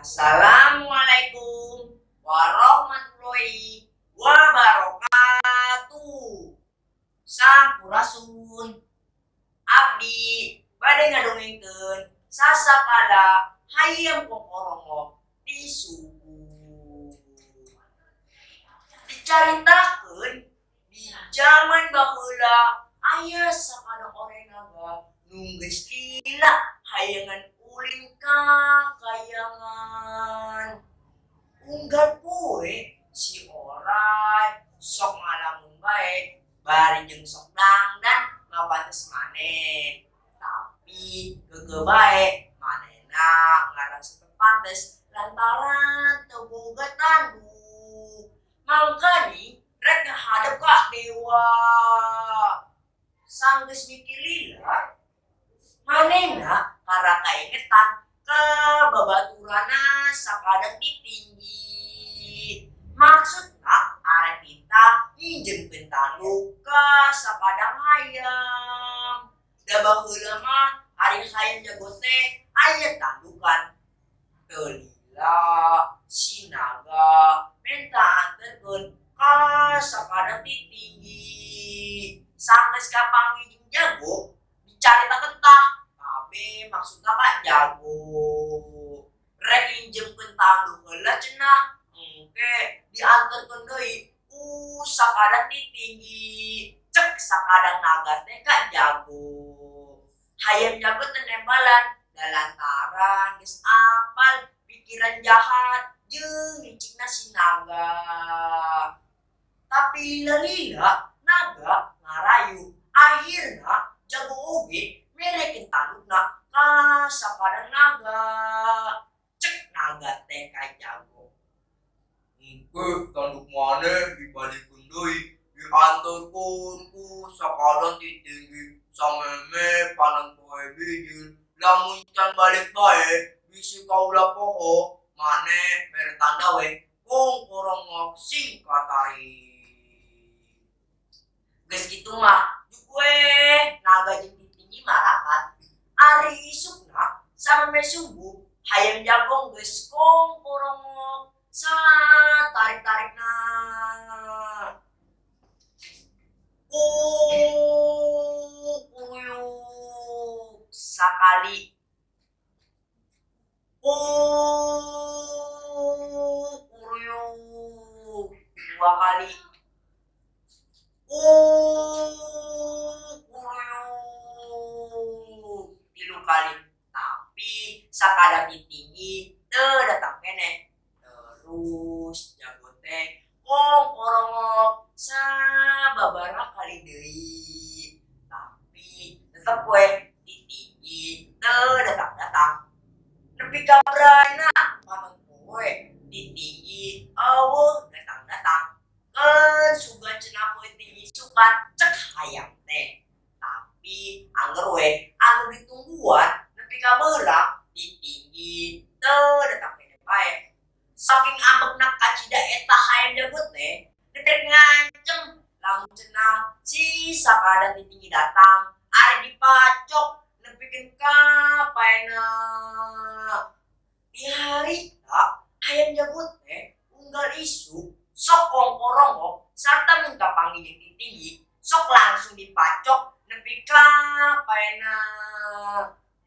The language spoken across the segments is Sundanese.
Assalamualaikum warahmatullahi wabarakatuh. Sampurasun. Abdi bade ngadongengkeun sasakala hayam kokorongok di subuh. Dicaritakeun di jaman baheula aya sakadang oreng naga nu geus lila hayangan ulin ka kayangan. Unggal poe si orai sok ngalamun bae bari jeung sok dangdan ngapantes maneh. Tapi geugeuh bae manehna ngarasa teu pantes lantaran teu boga tanduk. Mangkani rek ngahadep ka dewa. Sanggeus mikir lila, manehna kara kaingetan ka babaturanna sakadang ti tinggi. Maksudna arek minta nginjemkeun tanduk ka sakadang hayam. Da baheula mah ari hayam jago teh aya tandukan. Teu lila si naga menta anterkeun ka sakadang ti tinggi. Sanggeus kapanggih jeung jago dicaritakeun tah kabeh maksudna ka jago. Rek nginjemkeun tanduk heula cenah engke dianterkeun deui ku sakadang ti tinggi. Cek sakadang naga teh ka jago. Hayam jago teu nembalan da lantaran geus apal pikiran jahat jeung licikna si naga. Tapi lila-lila naga ngarayu akhirna jago oge merekeun tandukna ka sakadang naga. Cek naga teh ka jago. Engke tanduk maneh dibalikeun deui dianterkeun ku sakadang ti tinggi sameme panon poe bijil. Lamun can balik bae bisi kaula poho maneh mere tanda we kongkorongok sing katarik. Geus kitu mah juk we naga jeung ti tinggi marakat. Ari isukna sameme subuh hayam jagong geus kongkorongok satarik-tarikna. Kuruyuk sakali. Kuruyuk dua kali. Kuruyuk tilu kali. Tapi sakadang ti tinggi teu datang keneh. Terus jago teh kongkorongok sababaraha kali deui. Tapi tetep we ti tinggi teu datang-datang. Nepi ka berana panon poe ti tinggi eueuh datang-datang. Keun sugan cenah peuting isukan cek hayam teh. Tapi angger we anu ditungguan nepi ka beurang ti tinggi teu datang keneh bae. Saking ambekna kacida eta hayam jago teh rek ngancem lamun cenah si sakadang ti tinggi datang ari dipacok nepikeun ka paena. Di harita hayam jago teh unggal isuk sok kongkorongok sarta mun kapanggih jeung ti tinggi sok langsung dipacok nepi ka paena.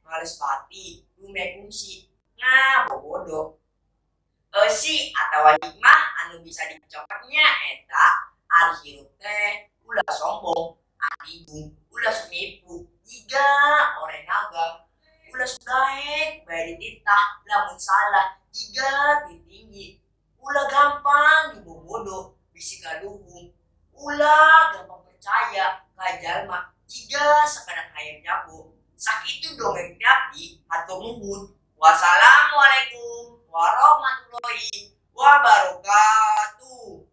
Males pati dumeh kungsi ngabobodo. Eusi atawa hikmah anu bisa dicopetnya eta ari hirup teh ulah sombong, adigung, ulah sok nipu, jiga oreng naga, ulah sok daek bae dititah lamun salah jiga ti tinggi, ulah gampang dibobodo bisi kaduhung, ulah gampang percaya ka jalma jiga sakadang hayam jago. Sakitu dongeng ti abdi hatur nuhun. Wassalamualaikum warahmatullahi wabarakatuh.